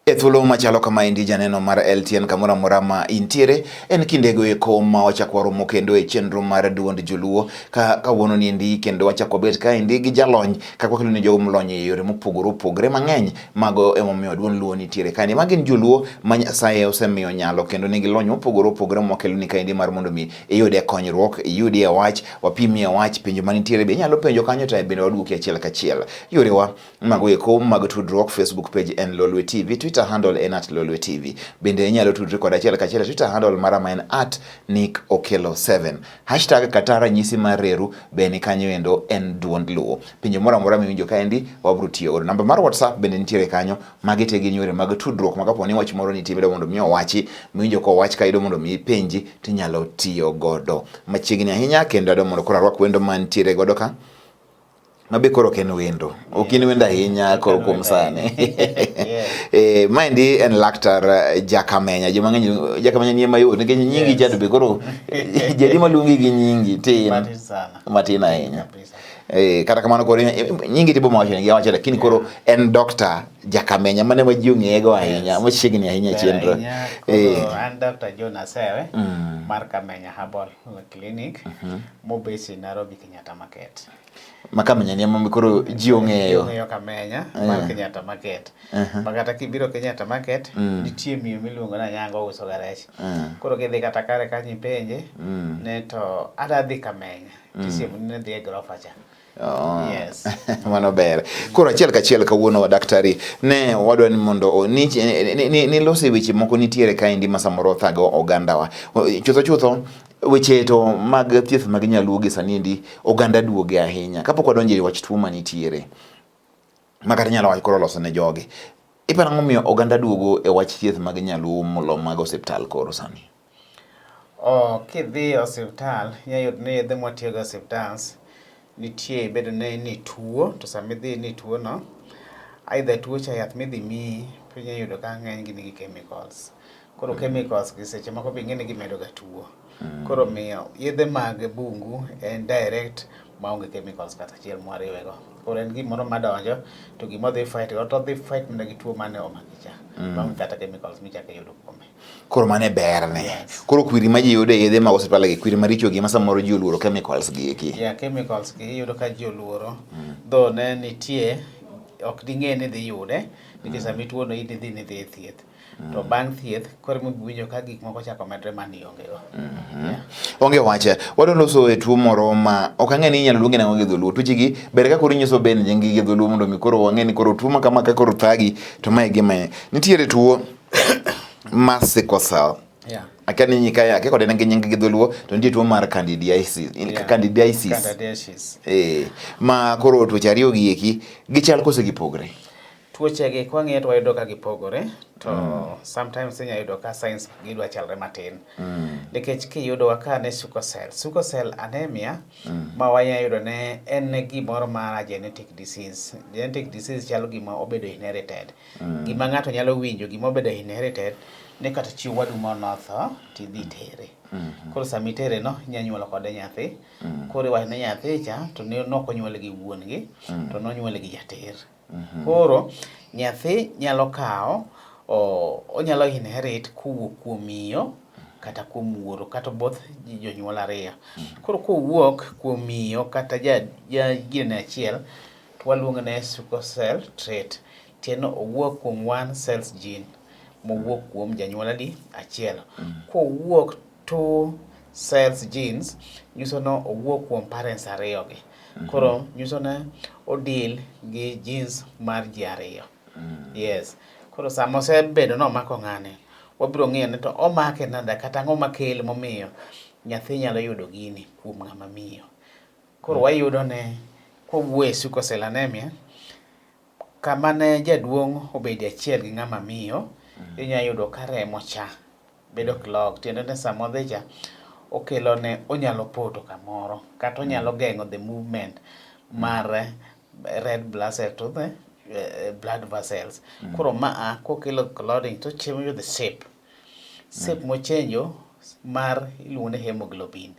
E thuolo machalo kamaendi, janeno mar LTN kamoro amora ma intiere, en kindego eko ma wachako waromo kendo e chenro mar Duond Joluo ka kawuono niendi kendo wachako wabet kaendi gi jalony kaka wakelo ne jogo molony e yore mopogore opogore mang'eny. Mago emomiyo Duond Luo nitiere kaendi. Magi gin joluo ma Nyasaye osemiyo nyalo kendo nigi lony mopogore opogore mwakelo ni kaendi mar mondo mi iyudie konyruok, iyudie wach, wapimie wach, penjo manitiere be inyalo penjo kanyo to bende waduoki achiel kachiel. Yorewa mago eko mag tudruok, Facebook page en Lolwe TV, Twitter handle en @LolweTV. Bende inyalo tudri kod achiel kachiel Twitter handle mara ma en @NickOkello7. Hashtag kata ranyisi mar reru be ni kanyo endo en Duond Luo. Penjo moro amora miwinjo kaendi wabiro tiyo godo. Namba mar WhatsApp bende nitiere kanyo. Magi te gin yore mag tudruok ma kapo ni wach moro nitie midwa mondo mi owachi, miwinjo kowach ka idwa mondo mi ipenji tinyalo tiyo godo. Machiegni ahinya kendo adwa mondo koro arwak wendo mantiere godo ka. Mabe koro ok en wendo. Ok in wendo ahinya koro kuom sani. Eh, maendi en laktar Jakamenya. Joma ng'eny Jakamenya nie mayot nikech nyingi cha to be koro jadi maluongi gi nyingi tin. Matin sana. Matin ahinya. Kabisa. Eh, kata kamano koro nyingi tibo mawacho negi awacho lakini koro en Dr. Jakamenya mane ma ji ong'eye go ahinya, machiegni ahinya e Ber chenro. ahinya. Eh. Koro an Dr. John Asewe mar Kamenya Herbal Clinic mobase Nairobi Kenyatta Market. Ma Kamenya ni ema koro ji ong'eyo. Ong'eyo Kamenya mar Kenyatta Market. Ma kata kibiro Kenyatta Market, nitie miyo miluongo ni Anyango uso ga rech. Koro kidhi kata kare kanyo ipenje ne to adwa dhi Kamenya. Tisiemo ni dhi e grofa cha. Oh. Yes. Mano ber. Koro achiel kachiel kawuono daktari ne wadwa ni mondo ni, ni, ni, ni lose weche moko nitiere kaendi ma samoro thago ogandawa. Chutho chutho weche to mag thieth mag nyaluo gi sani endi oganda duoge ahinya. Kapok wadonjo e wach tuo manitiere ma kata inyalo wach koro loso ne jogi. Iparo ang'o miyo oganda duogo e wach thieth mag nyaluo molo mag osiptal koro sani? Oh, kidhi e osiptal, inya yudo ni yedhe mwatiyogo e osiptals nitie bedo ni nituo to sama idhi ni tuo no, either tuo cha yath midhi miyi to inya yudo ka ng'eny gi nigi chemicals. Koro chemicals gi seche moko be ing'e ni gimedo ga tuo. Koro miyo yedhe mag bungu en direct maonge chemicals kata achiel mwariwe go. Koro en gimoro madonjo to gima odhi fight go to odhi fight mana gi tuo mane omaki cha. Maonge kata chemicals michako iyudo kuome. Koro mano e berne. Yes. Koro kwiri ma ji yudo e yedhe mag osiptal gi kwiri maricho gi ma samoro ji oluoro chemicals gi eki. Yeah, chemicals gi iyudo ka ji oluoro. Though ne nitie ok ding'e ni dhi yude nikech sama ituo no idhi ni dhi e thieth. To bang' thieth koro ema iwinjo ka gik moko chako medre mane ionge go. Yeah. Onge wach. Wadwa loso e tuo moro ma ok ang'e ni inyalo luonge nang'o gi dholuo. Tuoche gi ber ka koro inyiso ben nying gi dholuo mondo mi koro wang'e ni koro tuo ma kama ka koro thagi to mae gima e. Nitiere tuo mar sickle cell. Yeah. Akia ni nyika akia kode gi nying gi dholuo to nitie tuo mar candidiasis. Yeah. Candidiasis. Candidiasis. Eh, ma koro tuoche ariyo gi eki gichal kose gipogre? Tuoche gi kwang'iyo to wayudo ka gipogore to sometimes inya yudo ka signs gidwa chalre matin. Nikech kiyudo wa ka ne sickle cell, sickle cell anemia ma wanya yudo ne en gimoro mar genetic disease. Genetic disease chalo gima obedo inherited. Gima ng'ato nyalo winjo gima obedo inherited ni kata chi wadu moro notho tidhi tere. Koro sama itere no inya nyuolo kode nyathi. Koro iwacho ni nyathi cha to ne ok onyuole gi wuon gi to nonyuole gi jater. Koro nyathi nyalo kawo onyalo inherit kowuok kuom miyo kata kuom wuoro kata both jonyuol ariyo. Koro kowuok kuom miyo kata ja ginene achiel to waluonge ni sickle cell trait. Tiende ni owuok kuom one cells gene mowuok kuom janyuol adi achiel. Kowuok two cells genes nyiso ni owuok kuom parents ariyo gi. Koro nyiso ni o deal gi genes mar ji ariyo. Yes. Koro sama osebedo ni omako ng'ani, wabiro ng'iyo ni to omake nade kata ang'o makele momiyo nyathi nyalo yudo gini kuom ng'ama miyo. Koro wayudo ni kowuoyo e sickle cell anemia, kama ne jaduong' obede achiel gi ng'ama miyo, inya yudo ka remo cha bedo clog. Tiende ni sama odhi cha, okelo ne onyalo poto kamoro kata onyalo geng'o the movement mar red blood cell to the blood vessels. Koro maa kokelo clotting to change the shape. Shape mochenjo mar iluongo ni hemoglobin.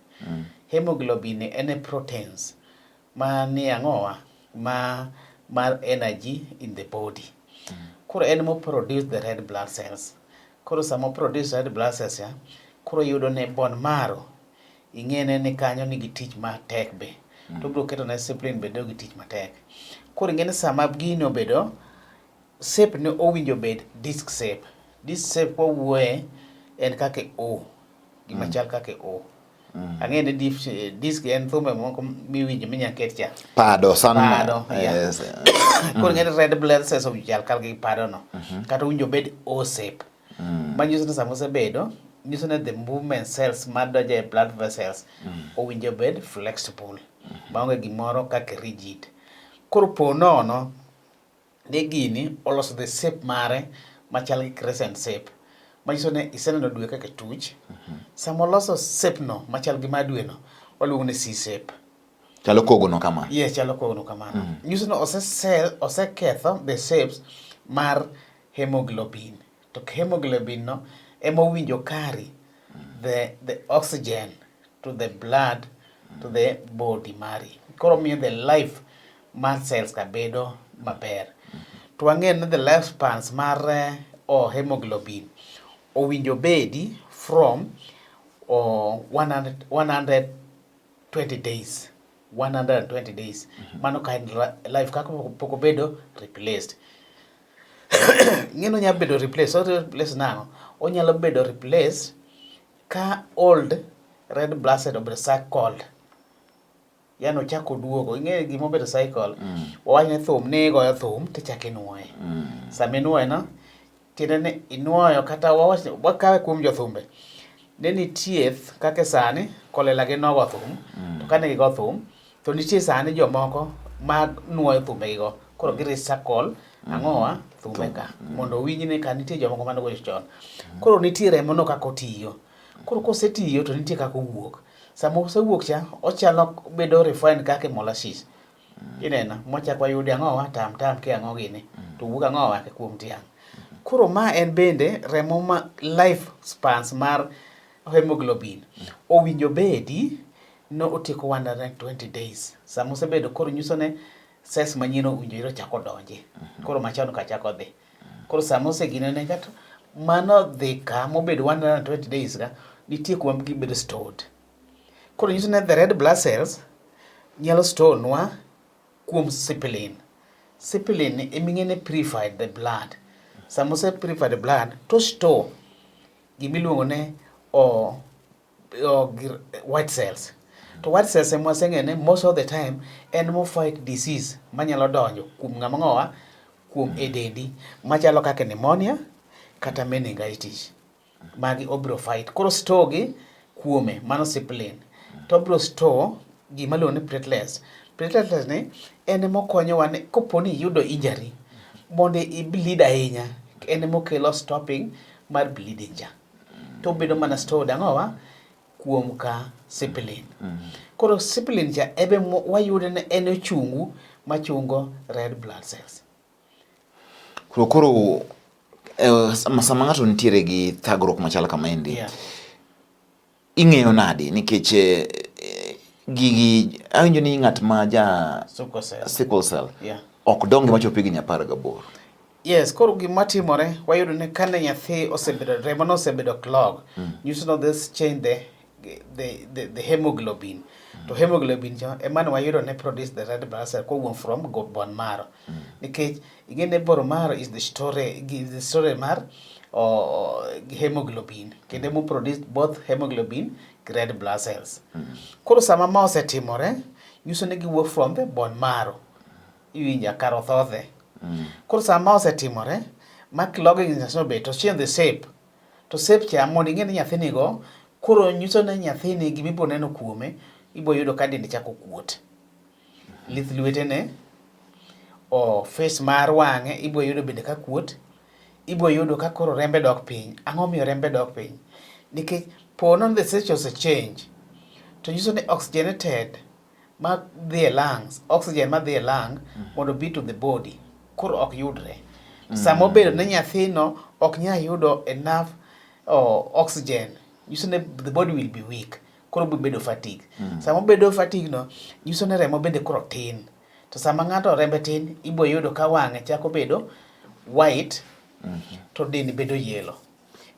Hemoglobin ni en a proteins ma ni ang'owa ma mar energy in the body. Koro en mo produce the red blood cells. Koro sama o produce red blood cells ya, koro yudo ne bone marrow ing'ene ni kanyo nigi tich matek be. To obiro keto ne spleen bedo gi tich matek. Koro ing'e ni sama gini obedo shape ne owinjo bed disc shape. Disc shape kwawuoye en kaka O. Gima chal kaka O. Ang'e ni disc en thumbe moko miwinjo minya ket cha. Pado san Pado, yeah. Yes. Koro ing'e ni red blood cells owinjo chal kal gi pado no. Kata owinjo bed O shape. Manyiso ni sama osebedo, nyiso ni the movement cells madonjo e blood vessels owinjo bed flexible. Maonge gimoro kaka rigid. Koro po nono ni gini oloso the shape mare machal gi crescent shape. Manyiso ni iseneno dwe kaka tuch. Sama oloso shape no machal gi mar dwe no, waluongo ni C shape. Chalo kogno kama. Yes, chalo kogno kamano. Nyiso ni oseketho the shapes mar hemoglobin. To hemoglobin no ema owinjo carry the oxygen to the blood to the body mari. Koro miyo the life mar cells ka bedo maber. To wang'eyo ni the life spans mar hemoglobin owinjo bedi from 120 days. 120 days. Mano ka en life kaka pok obedo replaced. Ng'eno nyalo bedo replaced. O replace nang'o? Onyalo bedo replaced ka old red blood cell obedo cycled. Yani ochako oduogo. Ing'eyo gima obedo cycle? Wawach ni thum ni igoyo thum tichako inuoye. Sama inuoye no, tiende ni inuoyo kata wawach wakawe kuom jothumbe. Ne nitie kaka sani Kolela gi nogo thum, to kane gigo thum, to nitie sani jomoko ma nuoyo thumbegigo. Koro gi recycle ang'owa thumbe ka mondo owinj ni ka nitie jomoko mane gocho chon. Koro nitie remo no kaka otiyo. Koro kosetiyo to nitie kaka owuok. Sama osewuok cha, ochalo bedo refined kaka molasses. Ineno, mochak wayudi ang'owa tam tam ki ang'o gini, to wuok ang'owa kuom tiang'. Koro ma en bende remo ma life spans mar hemoglobin owinjo bedi no otieko 120 days. Sama osebedo koro nyiso ne cells manyien owinjo chako donji. Koro machon ka chako dhi. Koro sama osegine ne kata mano dhi ka mobedo 120 days ka nitie kuma gibedo stored. Koro nyiso ne the red blood cells nyalo store nwa kuom spleen. Spleen ni eming'e ni purified the blood. Sama ose purify the blood to store gimiluongo ni white cells. To white cells ema waseng'eyo ni most of the time en mo fight disease manyalo donjo kuom ng'ama ng'owa kuom e dendi machalo kaka pneumonia kata meningitis. Magi obiro fight. Koro store gi kuome mano spleen. To obiro store gima iluongo ni platelets. Platelets ni en ema okonyowa ni kopo ni iyudo injury mondo i bleed ahinya en ema okelo stopping mar bleeding cha. To obedo mana stored ang'owa kuom ka spleen. Koro spleen cha ebe wayude ni en ochungu machungo red blood cells. Koro sama ng'ato nitiere gi thagruok machal kamaendi, ing'eyo nade nikech gigi awinjo ni ng'at ma ja Sickle cell ok dongi machop higni 18. Yes, koro gima timore wayudo ni kane nyathi osebedo remo no osebedo clog, nyiso ni this change the hemoglobin. To hemoglobin cha ema ne wayudo ne produce the red blood cell kowuok from bone marrow. Nikech ing'e ni bone marrow is the story, is the story mar hemoglobin kendo emo produce both hemoglobin gi red blood cells. Koro sama ma osetimore nyiso ni giwuok from the bone marrow. Iwinja kar othodhe. Koro sama osetimore ma clogging osebet to change the shape. To shape cha mondo ing'e ni nyathini go koro nyiso ni nyathini gima ibiro neno kuome ibiro yudo ka dende chako kuot. Lith lwetene o face mar wang'e ibiro yudo bende ka kuot. Ibiro yudo ka koro rembe dok piny. Ang'o miyo rembe dok piny? Nikech po nono the stage ose change to nyiso ni oxygenated ma dhi e lungs, oxygen ma dhi e lung mondo obi to the body koro ok yudre. Sama obedo ni nyathino ok nyal yudo enough oxygen, nyiso ni the body will be weak. Koro obiro bedo fatigue. Sama obedo fatigue no, nyiso ni remo bende koro tin. To sama ng'ato rembe tin, ibiro yudo ka wang'e chako bedo white to dend bedo yellow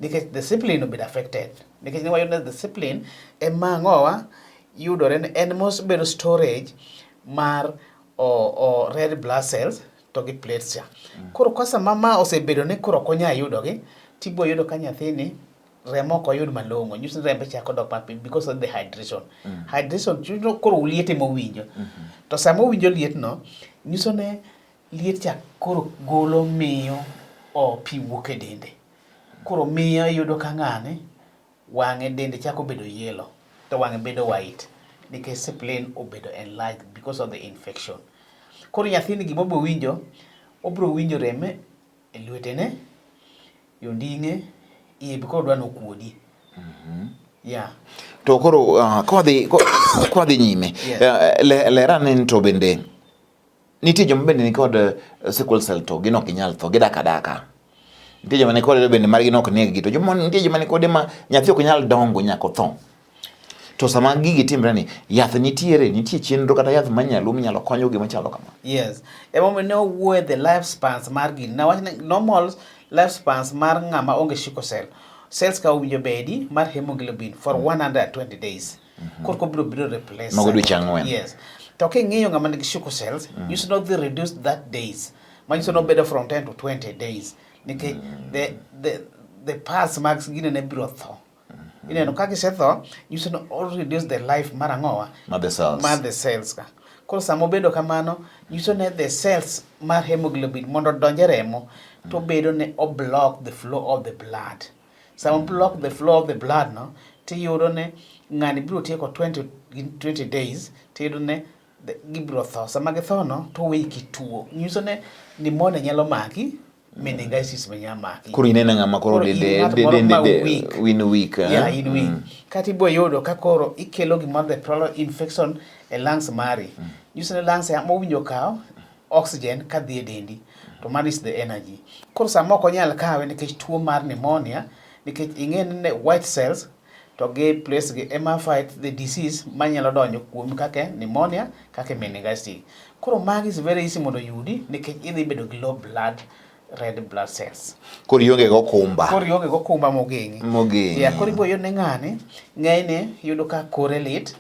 nikech the spleen obedo affected nikech ne wayudo ni the spleen ema ang'owa yudore ni en mobedo storage mar o red blood cells to gi platelets cha. Koro ka sama ma osebedo ni koro ok onyal yudogi, tibiro yudo ka nyathini remo ok oyud malong'o, nyiso ni rembe chako dok mapiny because of the hydration. Hydration chuno koro liet ema owinjo. To sama owinjo lietno, nyiso ni liet cha koro golo miyo o pi wuok e dende. Koro miyo iyudo ka ng'ani wang'e dende chako bedo yellow to wang'e bedo white nikech spleen obedo enlarged because of the infection. Koro nyathini gima obiro winjo, obiro winjo rem e lwetene, e onding'e, iye be koro dwa ni okuodi. Yeah. To koro kwadhi nyime, Yes. Ler ane ni to bende nitie joma bende nikod sickle cell to gin ok ginyal tho, gidak adaka. Nitie joma nikode bende margi no ok neg gi, to joma nitie joma nikode ma nyathi ok nyal dongo nyaka otho. To sama gigi timre ni, yath nitiere, nitie chenro kata yath manyaluo minyalo konyo gima chalo kama. Yes. Emomiyo ne owuoyo the lifespans mar gini. Nawach ni normal lifespans mar ng'ama onge sickle cell. Cells ka owinjo bedi mar hemoglobin for 120 days. Koro kobiro biro replace. Mago dweche 4. Yes. To king'iyo ng'ama nigi sickle cells, you should not reduce that days. Manyiso ni obedo from 10 to 20 days. Nikech the parts mag gine ne biro tho. Ineno ka gisetho, nyiso ni o reduce the life mar ang'owa? Mar the cells. Mar the cells ka. Koro sama obedo kamano, nyiso ni the cells mar hemoglobin mondo odonj e remo, to bedo ni o block the flow of the blood. Sama block the flow of the blood no, tiyudo ni ng'ani biro tieko 20 days, tiyudo ni gibiro tho. Sama githo no, to weyi kituo. Nyiso ni pneumonia nyalo maki, meningitis be nyalo maki. Koro ineno ng'ama koro Koro in ng'at moro ma weak. Win weak, eh? Yeah, in weak. Kata ibo yudo ka koro ikelo gimoro the prolonged infection e lungs mari. Nyiso ni lungs mowinjo kaw oxygen kadhi e dendi. To mano is the energy. Koro sama ok onyal kawe nikech tuo mar pneumonia, nikech ing'e ni white cells to gi place gi ema fight the disease manyalo donjo kuomi kaka pneumonia, kaka meningitis. Koro magi is very easy mondo oyudi nikech idhi bedo gi low blood red blood cells. Koro ionge go okumba. Koro ionge go okumba mogeng'i. Mogeng'i. Yeah, koro ibo yudo ni ng'ani ng'enyne yudo ka kore lit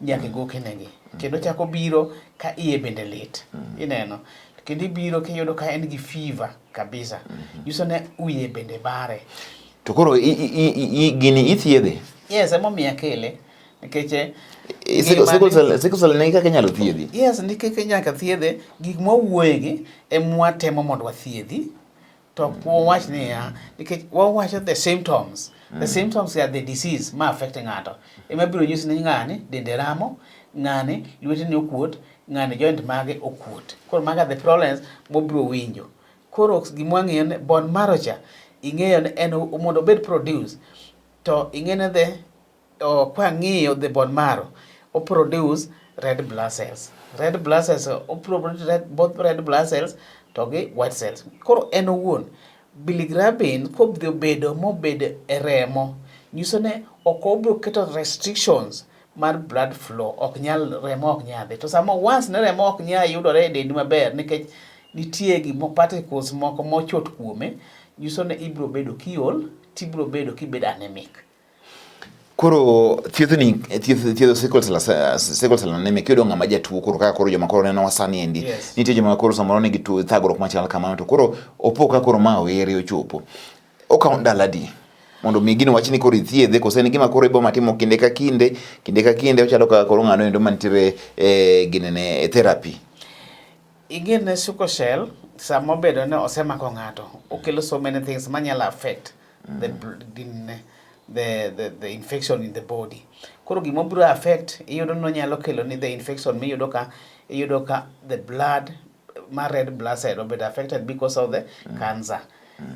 nyaka e gokene gi. Kendo chako biro ka iye bende lit. Ineno. Kendo ibiro kiyudo ka en gi fever kabisa. Nyiso ni wiye bende bare. To koro gini ithiedhe? Yes, emomiyo akele. Nikech Sickle cell nigi kaka inyalo thiedhi? Yes, nigi kaka nyaka thiedhe. Gik mwawuoye gi ema watemo mondo wathiedhi. To ok wawach niya, nikech wawacho the symptoms. The symptoms are the disease ma affect ng'ato. Ema biro nyisi ni ng'ani dende ramo, ng'ani lwetene okuot, ng'ani joint mage okuot. Koro mago are the problems mobiro winjo. Koro gima wang'iyo ni bone marrow cha, ing'eyo ni en mondo obed produce, to ing'e ni the kwang'iyo the bone marrow, o produce red blood cells. Red blood cells, o produce both red blood cells to gi white cells. Koro en owuon, bilirubin kodhi obedo mobedo e remo, nyiso ni ok obiro keto restrictions mar blood flow, ok nyal, remo ok nyal dhi. To sama once ne remo ok nyal yudore e dendi maber, nikech nitie gimo particles moko mochot kuome, nyiso ni ibiro bedo kiol, tibiro bedo kibedo anemic. Koro thieth ni, thieth, thiedho sickle cell anemia, kiyudo ng'ama jatuo koro kaka koro joma koro nenowa sani endi, nitie joma koro samoro nigi tuo thagruok machal kamano, to koro opo ka koro ma owere ochopo. Okawo ndalo adi mondo mi gino wach ni koro ithiedhe, koso en gima koro ibo matimo kinde ka kinde, kinde ka kinde ochalo kaka koro ng'ano endo mantiere e ginene e therapy? Ing'e ni sickle cell sama obedo ni osemako ng'ato, okelo so many things manyalo affect the infection in the body. Koro gima biro affect, iyudo ni onyalo kelo ni the infection miyudo ka, iyudo ka the blood mar red blood cell obedo affected because of the cancer.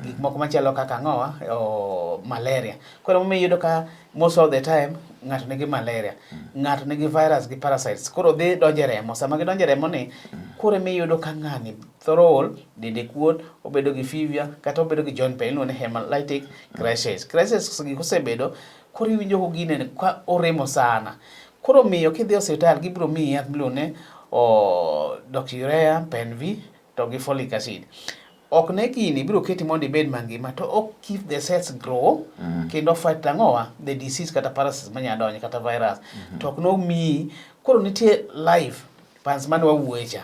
Gik moko machalo kaka ang'owa, o malaria. Koro emomiyo iyudo ka most of the time ng'ato nigi malaria, ng'ato nigi virus gi parasites. Koro dhi donjo e remo. Sama gidonjo e remo ni, koro ema iyudo ka ng'ani thoro ol, dende kuot, obedo gi fever, kata obedo gi joint pain, iluongo ni hemolytic crisis. Crisis gi kosebedo, koro iwinjo ko gine ka oremo sana. Koro miyo kidhi e osiptal, gibiro miyi yath miluongo ni Doxyurea, Pen V, to gi folic acid. Ok ne gini biro keti mondo ibed mangima to ok keep the cells grow kendo fight ang'owa the disease kata parasites manya donjo kata virus to ok nomiyi. Koro nitie life pans mane wawuoye cha.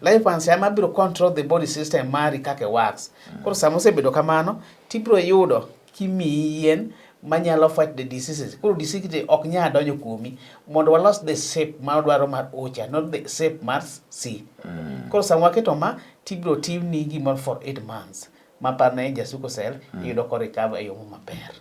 Life pans ema biro control the body system mari kaka works. Koro sama osebedo kamano tibiro yudo kimiyi yien manyalo fight the diseases. Koro disease ok nyal donjo kuomi mondo walos the shape ma wadwaro mar ocha, not the shape mar C. Koro sama waketo ma tibiro timni gimoro for 8 months ma par ne ja sickle cell iyudo ko recover e yo maber.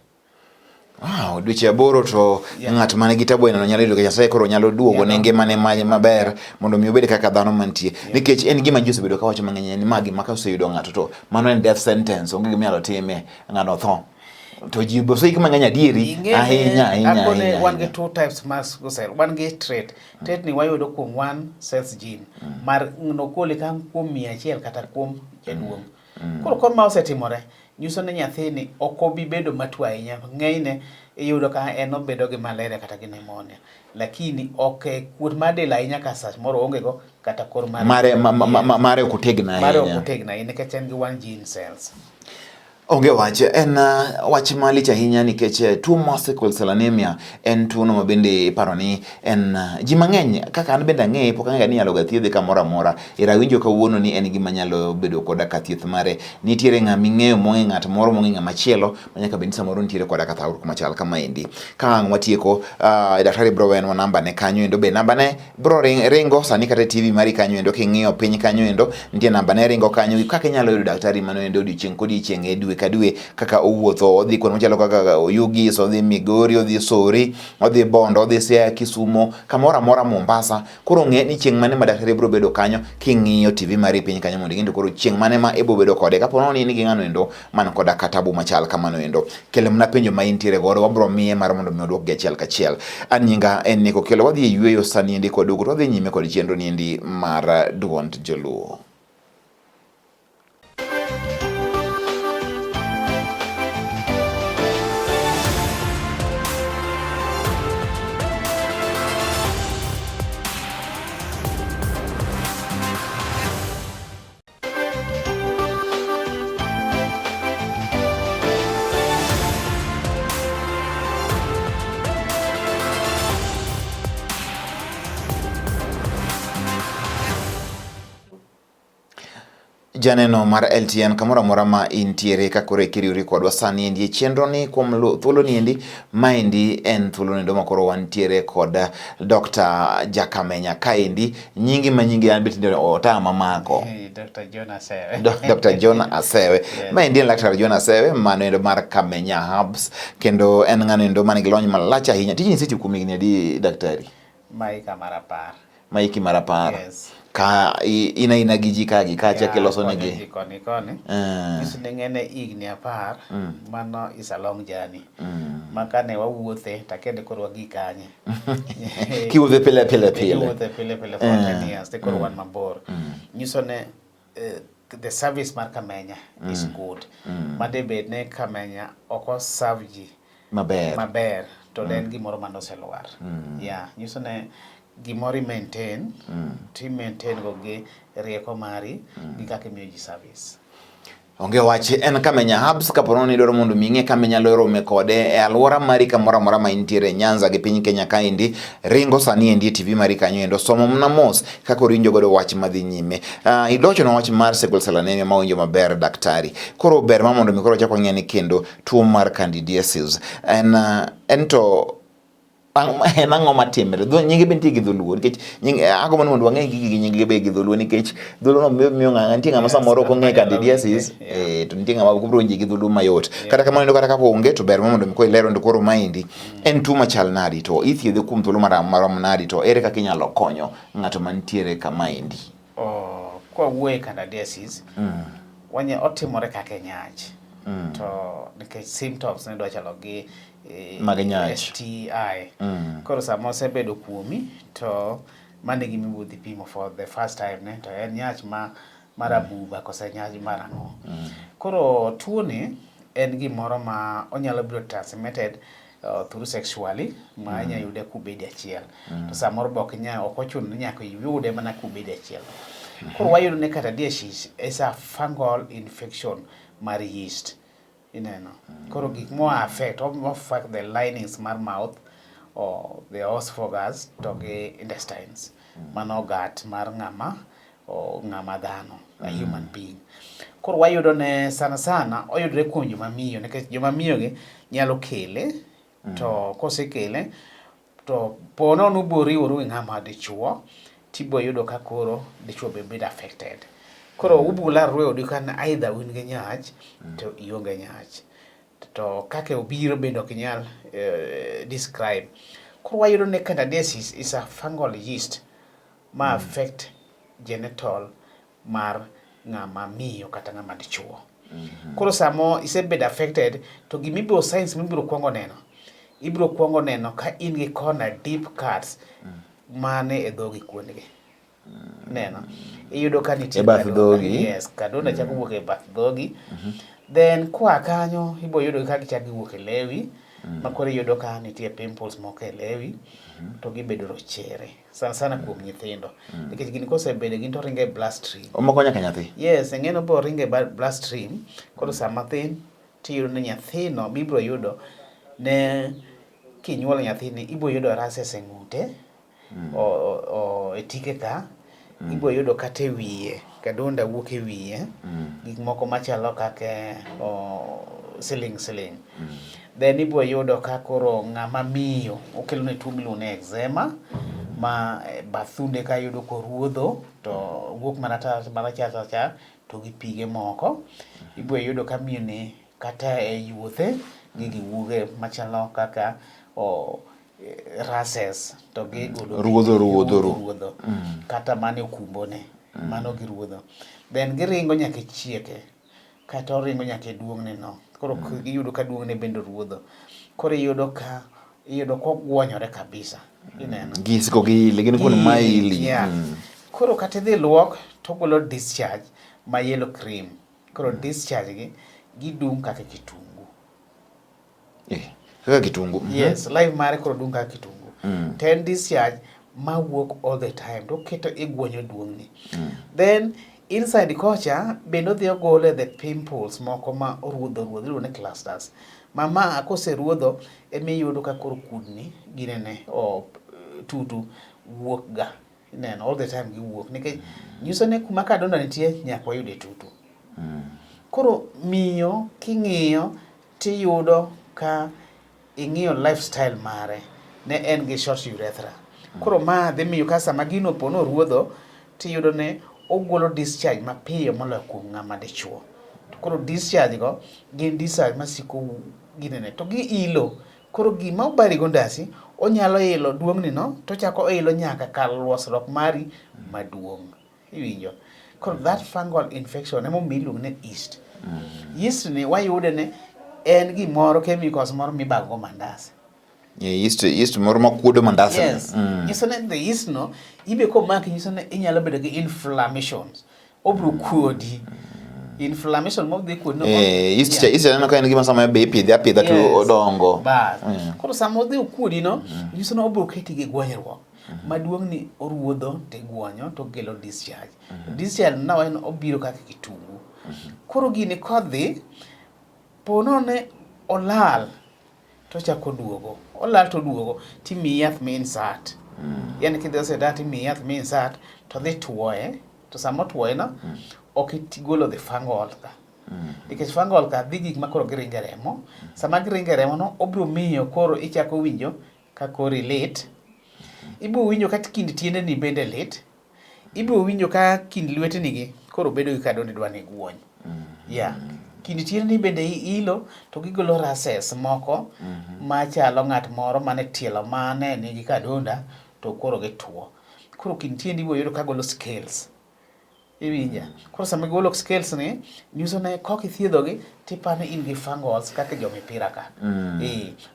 Wow, dweche 8 to ng'at man gi tabu no nyalo yudo ka Nyasaye koro nyalo duogo ne ngimane maber mondo mi obed kaka dhano mantie. Nikech en gima ji osebedo kawacho mang'eny ni ma gima ka oseyudo ng'ato to mano en death sentence, onge gima inyalo time, ng'ano tho. To ji oseik mang'eny adieri ahinya ahinya ahinya. Wan gi two types mar sickle cell, wan gi trait. Trait ni wayudo kuom one cells gene mar nokoli ka kuom 100 kata kuom jaduong'. Koro kor ma osetimore nyiso ni nyathini ok obi bedo matuo ahinya. Ng'enyne iyudo ka en obedo gi malaria kata gi pneumonia, lakini ok kuot mar del ahinya ka samoro oonge go kata kor mare mare ok otegno ahinya. Mare ok otegno ahinya nikech en gi one gene cells. Onge wach, en wach malich ahinya nikech tuo mar sickle cell anemia en tuono ma bende iparo ni en ji mang'eny kaka an bende ang'eye pok ang'eyo ni inyalo ga thiedhe kamoro amora. Era awinjo kawuono ni en gima nyalo bedo koda ka thieth mare. Nitiere ng'ama ing'eyo mong'e ng'at moro mong'e ng'ama chielo ma nyaka bed ni samoro nitiere koda ka thagruok machal kamaendi. Ka ang' watieko, daktari biro wenwa namba ne kanyo endo be namba ne bro ringo sani kata e TV mari kanyo endo king'iyo piny kanyo endo nitie namba ne ringo kanyo kaka inyalo yudo daktari mano endo odiochieng' kodiochieng' e dwe ka dwe kaka owuotho odhi kuonde machalo kaka Oyugis, odhi Migori, odhi Sori, odhi Bondo, odhi Siaya, Kisumo, kamoro amora Mombasa. Koro ng'e ni chieng' mane ma daktari biro bedo kanyo king'iyo TV mari piny kanyo mondo ing'e to koro chieng' mane ma ibiro bedo kode kapo ni in gi ng'ano endo man koda ka tabu machal kamano endo. Kel mana penjo ma intiere godo wabiro miye mar mondo mi oduokgi achiel kachiel. An nyinga en Nick Okello, wadhi e yueyo sani endi kwaduogo to wadhi nyime kod chenro ni endi mar Duond Joluo. Janeno mar LTN kamoro amora ma intiere ka koro ikiriwri kodwa sani endi e chenro ni kuom thuolo ni endi maendi en thuolo nendo ma koro wantiere kod Dr. Jakamenya kaendi nyingi ma nyingi an bet otama mako. Hey, Dr. John Asewe. Dr. John Asewe. Yes. Maendi en Laktar John Asewe mano endo mar Kamenya Hubs kendo en ng'ano endo man gi lony malach ahinya. Tijni isetiyo kuom higni adi daktari? Maika mar 10. Maiki mar 10. Yes. Ka in aina gi ji ka gi kacha kiloso negi. Ji koni koni. Nyiso ni ng'ene higni 10 mano is a long journey. Ma kane wawuothe to akia ni koro wagik kanye. Kiwuothe pile pile pile. Kiwuothe pile pile for 10 years to koro wan mabor. Nyiso ni the service mar Kamenya is good. Ma debed ni Kamenya ok oserve ji maber maber to ne en gimoro mane oselwar. Yeah, nyiso ni gimoro i maintain to i maintain go gi rieko mari gi kaka imiyo ji service. Onge wach, en Kamenya Hubs kapo ni idwaro mondo mi ing'e kama inyalo rome kode e alwora mari kamoro amora ma intiere Nyanza gi piny Kenya kaendi, ringo sani endi e TV mari kanyo endo, somo mana mos kaka orinjo godo wach madhi nyime. Ilochona wach mar sickle cell anemia ma winjo maber daktari. Koro ber ma mondo mi koro wachak wang'e ni kendo tuo mar candidiasis en en to en ang'o matimre? Nyinge be nitie gi dholuo nikech agombo ni mondo wang'e gigi gi nying be gi dholuo nikech dholuo no miyo ng'a nitie ng'ama samoro ok ong'e candidiasis to nitie ng'ama ok biro winje gi dholuo mayot. Kata kamano kata kapo onge to ber mondo mi koro ilero ni koro maendi en tuo machal nadi to ithiedhe kuom thuolo marom nadi to ere kaka inyalo konyo ng'ato mantiere kamaendi. Kwa wuoye candidiasis wanya otimore kaka nyach to nikech symptoms ne dwa chalo gi mag nyach STI. Koro sama osebedo kuomi to mano e gima ibiro dhi pimo for the first time ne to en nyach ma mar abuba kose nyach mar ang'o. Koro tuo ni en gimoro ma onyalo bedo transmitted through sexually ma inya yude kubede achiel. To samoro be ok inya ok ochuno ni nyaka iyude mana kubede achiel. Koro wayudo ni candidiasis is a fungal infection mar yeast. Ineno. Koro gik mo affect, o affect the linings mar mouth or the esophagus to gi intestines. Mano gut mar ng'ama o ng'ama dhano, a human being. Koro wayudo ne sana sana oyudre kuom joma miyo nikech joma miyo gi nyalo kele to kosekele to po nono ubo riworu gi ng'ama dichuo tibo yudo ka koro dichuo be bedo affected. Koro ubo larru e odi ka either un gi nyach to ionge nyach. To kaka obiro bende ok inyal describe. Koro wayudo ni candidiasis is a fungal yeast ma affect genital mar ng'ama miyo kata ng'ama dichuo. Koro samo isebedo affected to gimibiro signs mibiro kuongo neno, ibiro kuongo neno ka in gi corner deep cuts mane e dhogi kuondgi. Neno. Iyudo ka nitie E bath kadonda. dhogi. Yes, kadonda chako wuok e bath dhogi. Then koa kanyo ibo yudo ka gichako giwuok e lewi. Ma koro iyudo ka nitie pimples moko e lewi to gibedo rochere. Sana sana kuom nyithindo. Nikech gini kosebedo gin to ringo e bloodstream. Omako nyaka nyathi. Yes, ing'e ni obiro ringo e bloodstream. Koro sama thin tiyudo ni nyathino mibiro yudo ne kinyuolo nyathini ibiro yudo rashes e ng'ute e tike ka ibiro yudo kata e wiye kadonda wuok e wiye gik moko machalo kaka siling siling. Then ibiro yudo ka koro ng'ama miyo okelo ne tuo miluongo ni eczema ma bath thunde ka yudo koruodho to wuok mana marachar rachar to gi pige moko. Ibiro yudo ka miyo ni kata e yuothe gigi wuoge machalo kaka rashes to gigolo Ruodho, ruodho, ruodho kata mana e okumbone mano giruodho. Then giringo nyaka e chieke kata oringo nyaka e duong'ne no. Koro iyudo ka duong'ne bende oruodho. Koro iyudo ka iyudo kogwonyore kabisa. Ineno. Gisiko giili, gin kuond ma ili. Yeah. Koro kata idhi luok to ogolo discharge ma yellow cream. Koro discharge gi gidung' kaka kitungu. Kaka kitungu. Yes, live mare koro dung' kaka kitungu. To en discharge mawuok all the time to oketo igwonyo duong'ni. Then inside kocha bende odhi ogole the pimples moko ma oruodho ruodho iluongo ni clusters. Ma ma koseruodho emiyudo ka koro kudni ginene o tutu wuok ga. Ineno all the time giwuok nikech nyiso ni kuma kadonda nitie nyaka wayude tutu. Koro miyo king'iyo tiyudo ka ing'iyo lifestyle mare ne en gi short urethra. Koro ma dhi miyo ka sama gino opo ni oruodho tiyudo ni ogolo discharge mapiyo moloyo kuom ng'ama dichuo. To koro discharge go gin discharge masiko ginene to gi ilo. Koro gima obari go ndasi onyalo ilo duong'ni no tochako oilo nyaka kar losruok mari maduong'. Iwinjo? Koro that fungal infection emomiyo iluongo ni yeast. Yeast ni wayude ni en gimoro chemicals moro mibago go mandas. Yeah, yeast moro makuodo mandas. Yes. Nyiso ni the yeast no ibe komaki nyiso ni inyalo bedo gi inflammations. Obiro kuodi. Inflammation modhi kuodi no. Yeast cha yeast aneno ka en gima sama be ipidhe apidha to odongo. Bas. Koro sama odhi okuodi no, nyiso ni obiro keti gi gwonyruok. Maduong' ni oruodho tigwonyo to okelo discharge. Discharge no en obiro kaka kitungu. Koro gini kodhi, po nono olal tochako oduogo. Olal to oduogo timiyi yath mi insert. Yani kidhi osiptal timiyi yath mi insert to dhi tuoye. To sama otuoye no, ok igolo the fungal ka. Nikech fungal ka dhi gik ma koro giringo e remo. Sama giringo e remo no, obiro miyo koro ichako winjo ka kori lit. Ibiro winjo ka kind tiendeni bende lit. Ibiro winjo ka kind lweteni gi koro bedo gi kadonde dwa ni guony. Yeah. Kind tiendeni bende ilo to gigolo rashes moko machalo ng'at moro mane tielo mane nigi kadonda to koro gituo. Koro kind tiendi ibiro yudo ka golo scales. Iwinja? Koro sama gigolo scales ni, nyiso ni kok ithiedho gi tiparo ni in gi fungals kaka jo mipira ka.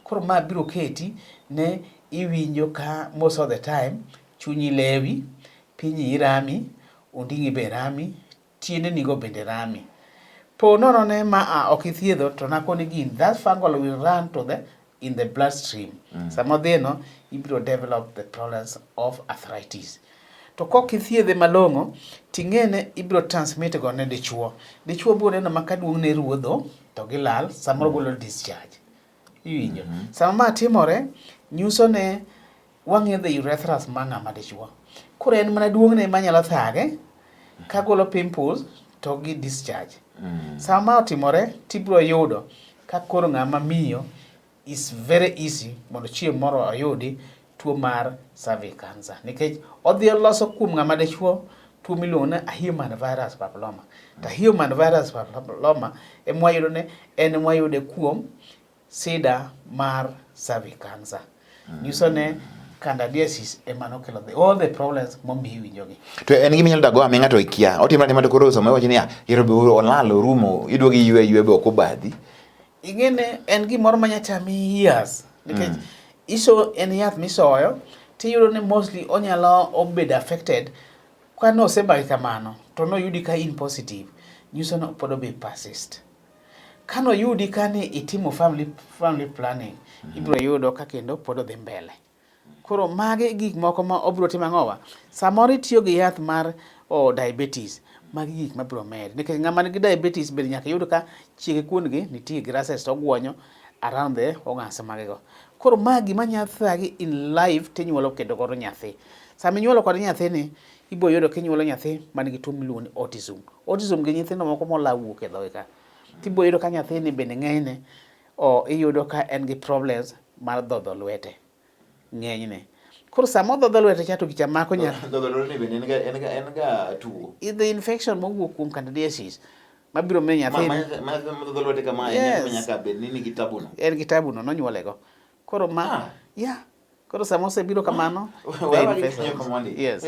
Koro ma biro keti ne iwinjo ka most of the time chunyi lewi, pinyi rami, onding'i be rami, tiendeni go bende rami. Po nono ne ma a ok ithiedho to nakoni gini that fungal will run to the in the bloodstream. Sama odhi no, ibiro develop the problems of arthritis. To kok ithiedhe malong'o, ting'ene ibiro transmit go ne dichuo. Dichuo biro neno ma ka duong'ne ruodho to gilal, samoro golo discharge. Iwinjo? Sama ma timore, nyiso ne wang'iyo the urethras mar ng'ama dichuo. Koro en mana duong'ne manyalo thage, ka golo pimples to gi discharge. Sama ma otimore, tibiro yudo ka koro ng'ama miyo is very easy mondo chieng' moro oyudi tuo mar cervix cancer nikech odhi oloso kuom ng'ama dichuo tuo miluongo ni human virus papilloma. To human virus papilloma ema wayudo ni en ema wayude kuom sida mar cervix cancer. Nyiso ni candidiasis ema nokelo all the problems momiyo iwinjogi. To en gima inyalo dago ami ng'ato ikia. Otimo atima to koro sama iwacho niya, yiero be olal orumo, iduogo iywe ywe be ok obadhi. Ing'e ni en gimoro ma nyachami years nikech iso en yath misoyo tiyudo ni mostly onyalo obedo affected ka nosemaki kamano to noyudi ka in positive nyiso ni pod obi persist. Kanoyudi ka ni itimo family planning ibiro yudo ka kendo pod odhi mbele. Koro magi gik moko ma obiro timo ang'owa? Samoro itiyo gi yath mar diabetes, magi gik mabiro medi. Nikech ng'ama nigi diabetes bende nyaka iyud ka chiege kuon gi nitie grasses to ogwonyo around the organs mage go. Koro ma gima nya thagi in life tinyuolo kendo godo nyathi. Sama inyuolo kod nyathini, ibiro yudo kinyuolo nyathi man gi tuo miluongo ni autism. Autism gi nyithindo moko molaw wuok e dhogi ka. Tibiro yudo ka nyathini bende ng'enyne iyudo ka en gi problems mar dhodho lwete ng'enyne. Koro sama odhodho lwete cha to gicha mako nyathi. Dhodho lwete ni bende en ga tuo. The infection mowuok kuom candidiasis mabiro miyo nyathi Ma dhodho lwete kama Yes. nyaka bed ni nigi tabu no. En gi tabu no nonyuole go. Koro ma yeah. Koro sama osebiro kamano, the infection. Yes.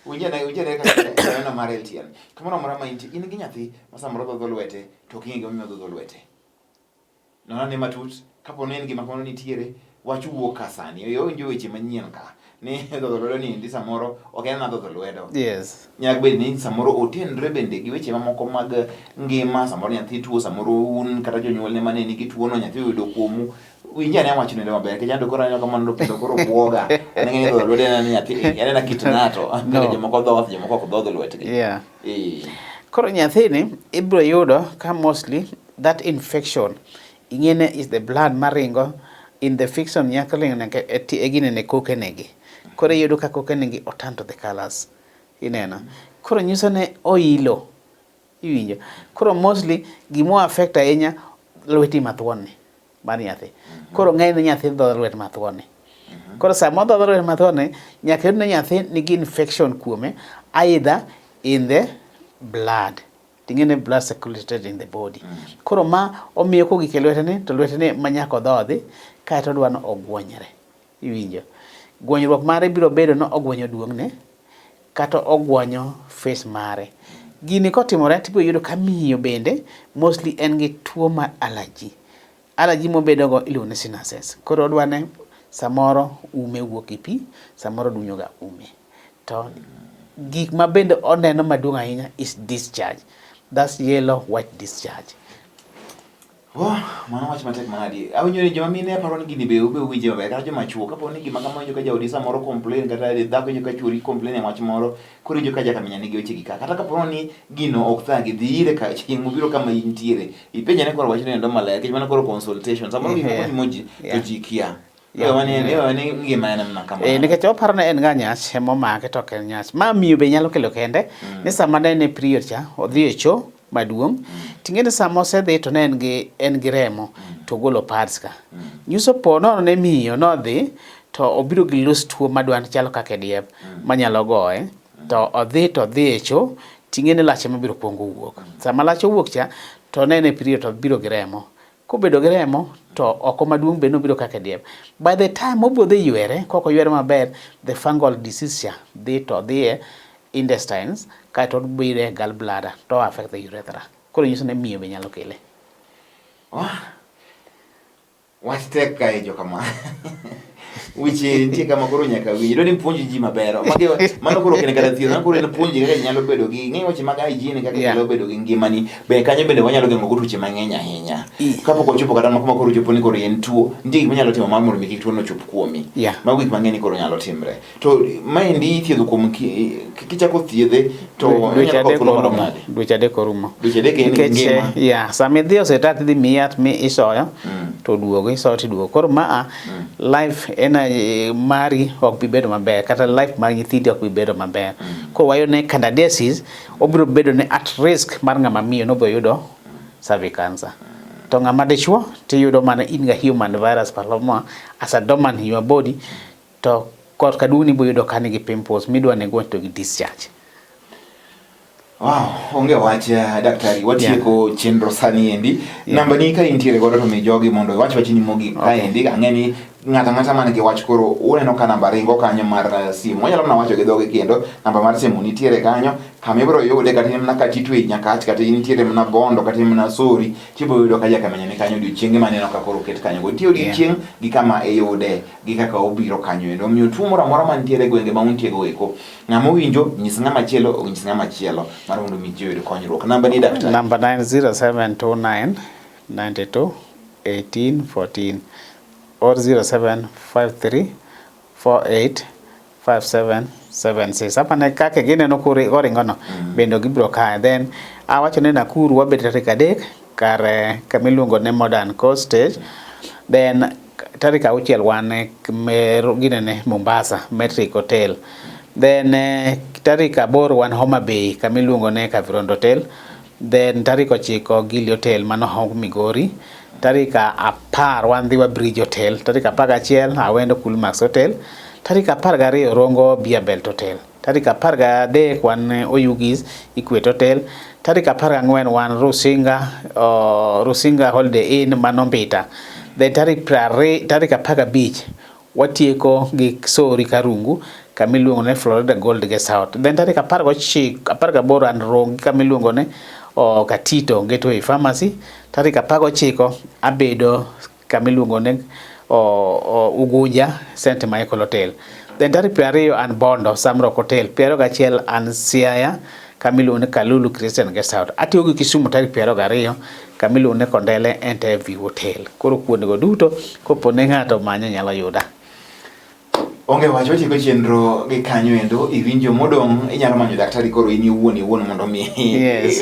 Winjane kaka neno mar LTN. Kamoro amora ma intie, in gi nyathi ma samoro dhodho lwete to ok ing'e gimomiyo odhodho lwete. Non ane matut, kapo ni en gima kamano nitiere, wach wuok ka sani. Owinjo weche manyien ka. Ni dhodho lwedo ni endi samoro ok en mana dhodho lwedo. Yes. Nyaka bed ni samoro otenre bende gi weche mamoko mag ngima, samoro nyathi tuo, samoro un kata jonyuolne mane nigi tuono nyathi oyudo kuomu. Winj ane wachno endo maber, nikech anto koro aneno kamano kendo koro buoga. Aneno ni dhodho lwedo en nyathi, en kit ng'ato. No. Jomoko dhoth, jomoko ok dhodh lwetgi. Yeah. Eh. Koro nyathini ibiro yudo ka mostly that infection ing'ene is the blood maringo in the fiction nyaka ringo nyaka e ginene kokenegi. Koro iyudo ka kokenegi o turn to the colors. Ineno. Koro nyiso ni oilo. Iwinjo. Koro mostly gimo affect ahinya lweti mathuon ni mar nyathi. Koro ng'eny nyathi dhodho lwet mathuon ni. Koro sama odhodho lwet mathuon ni, nyaka yud ni nyathi nigi infection kuome either in the blood. Ting'e ni blood circulated in the body. Koro ma omiyo kogik e lwete ni, to lwete ni ma nyaka odhodhi, kaeto odwa ni ogwonyre. Iwinjo. Gwonyruok mare biro bedo ni ogwonyo duong'ne, kata ogwonyo face mare. Gini kotimore tibiro yudo ka miyo bende mostly en gi tuo mar allergy. Allergy mobedo go iluongo ni sinuses. Koro odwa ni samoro ume wuok gi pi, samoro dunyo ga ume. To gik ma bende oneno maduong' ahinya is discharge. That's yellow white discharge. Oh, mano wach matek manadi. Awinjo ni joma mine aparo ni gini be ube winje maber kata joma chuo kapo ni gima kama winjo ka jaodi samoro complain kata dhako winjo ka chuori complain e wach moro koro winjo ka jakaminya nigi weche gi ka kata kapo ni gino ok thagi dhi ire ka chieng' mobiro kama intiere ipenje ne koro wachno endo maler nikech mano koro consultation samoro gik moko timo ji to ji kia. Ngima en mana kamano. Nikech oparo ni en ga nyach ema omake to ok en nyach. Ma miyo be nyalo kelo kende ni sama ne en e period cha odhi e cho maduong' ting'e ni sama osedhi to ne en gi remo to ogolo pads ka. Nyiso po nono ne miyo nodhi to obiro gi loose tuo madwa chalo kaka diep manyalo goye to odhi to odhi e cho ting'e ni lache mabiro kuongo wuok. Sama lache owuok cha to ne en e period to obiro gi remo. Kobedo gi remo to oko maduong' be nobiro kaka diep. By the time obiro dhi ywere, kok oywere maber, the fungal disease cha dhi to dhi e intestines kaeto obiro e gall bladder to affect the urethra. Koro nyiso ni miyo be nyalo kele. Oh. Wach tek kae jokama. Weche nitie kama koro nyaka winj. Dwani puonj ji maber. Magi mano koro ok en kata thieth, mano koro en puonji kaka ji nyalo bedo gi ng'e weche mag hygiene kaka nyalo bedo gi ngimani. Be kanyo bende wanyalo geng'o go tuoche mang'eny ahinya. Kapok ochopo kata kuma koro ochopo ni koro en tuo, nitie gik minyalo timo mar mondo mi kik tuono chop kuomi. Mago gik mang'eny koro nyalo timre. To maendi ithiedho kuom kichako thiedhe to dweche adek orumo. Dweche adek orumo. Dweche adek en Nikech, ngima. Yeah, sama idhi e osiptal tidhi miyi yath mi isoyo to duogo isoyo to duogo. Koro maa life en mari ok bi bedo maber kata life mar nyithindi ok bi bedo maber. Koro wayudo ni candidiasis obiro bedo ne at risk mar ng'ama miyo nobiro yudo cervix cancer. To ng'ama dichuo tiyudo mana in ga human virus papilloma as a dormant in your body to korka duong' ibiro yudo ka nigi pimples midwa nego to gi discharge. Wow, onge wach daktari, watieko chenro sani endi. Namba ni ka intiere godo to mi jogi mondo iwach wachni mogik ka endi. Ang'e ni ng'ato ang'ata man gi wach koro uneno ka namba ringo kanyo mar simu. Wanyalo mana wacho gi dhoge kendo namba mar simu nitiere kanyo kama ibiro yude kata in mana Katitwe Nyakach kata intiere mana Bondo kata in mana Sori tibiro yudo ka Jakamenya ni kanyo odiochienge maneno ka koro oket kanyo go. Nitie odiochieng' gi kama iyude gi kaka obiro kanyo endo. Omiyo tuo moro amora mantiere e gwenge ma untie go eko, ng'ama owinjo nyis ng'ama chielo onyis ng'ama chielo mar mondo mi ji oyud konyruok. Namba ni daktari. Namba 0729 92 18 14 or 0753 48 5776. Hapa ne kaka gineno koringo no bende gibiro kae. Then awacho ni Nakuru wabet tarik 3 kar kama iluongo ni Modern Coast Stage. Then tarik 6 wan ginene Mombasa Metric Hotel. Then tarik 8 wan Homa Bay kama iluongo ni Kavirondo Hotel. Then tarik 9 Gili Hotel mano Hong Migori. Tarik 10 wan Dhiwa Bridge Hotel. Tarik 11 Awendo Coolmax Hotel. Tarik 12 Rongo Beer Belt Hotel. Tarik 13 wan Oyugis Equate Hotel. Tarik 14 wan Rusinga Holiday Inn mano Mbita. Then tarik 15 watieko gi Sori Karungu kama iluongo ni Florida Gold Guest House. Then tarik 18 an Rongi kama iluongo ni Katito Gateway Pharmacy. Tarik 19 abedo kama iluongo ni Ugunja St Michael Hotel. Then tarik 20 an Bondo Samrock Hotel. 21 an Siaya kama iluongo ni Kalulu Christian Guest House. Atiyo gi Kisumu tarik 22 kama iluongo ni Kondele Interview Hotel. Koro kuondego duto kopo ne ng'ato manyo nyalo yuda. Onge wach, watieko chenro gi kanyo endo, iwinjo modong' inyalo manyo daktari koro in iwuon iwuon mondo mi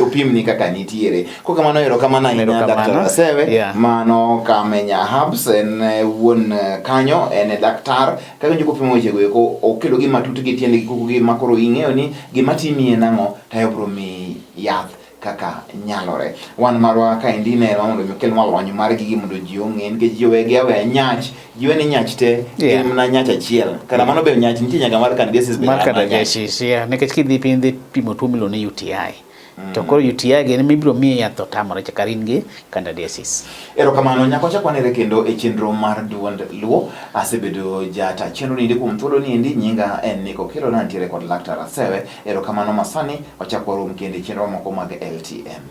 opimni kaka nitiere. Kokamano erokamano ahinya Dr. Asewe, mano Kamenya Hubs en wuon kanyo, en e daktar. Kaka winjo kopimo wechego eko, okelo gi matut gi tiendgi koko gi ma koro ing'eyo ni gima timi en ang'o, to obiro miyi yath kaka nyalore. Wan marwa kaendi ne mondo mi okelnwa lony mar gigi mondo ji ong'e nikech ji owegi aweya nyach, ji we ni nyach te en mana nyach achiel. Kara mano be nyach nitie nyaka mar candidiasis be. Mar candidiasis, yeah. Nikech kidhi piny dhi pimo tuo miluongo ni UTI. To koro UTI gin mibiro miyi yath to tamore chaka in gi candidiasis. Erokamano, nyaka wachak wanere kendo e chenro mar Duond Luo. Asebedo jata chenro niendi kuom thuolo niendi, nyinga en Nick Okello, nantiere kod Laktar Asewe. Erokamano masani, wachak warom kendo e chenro moko mag LTN.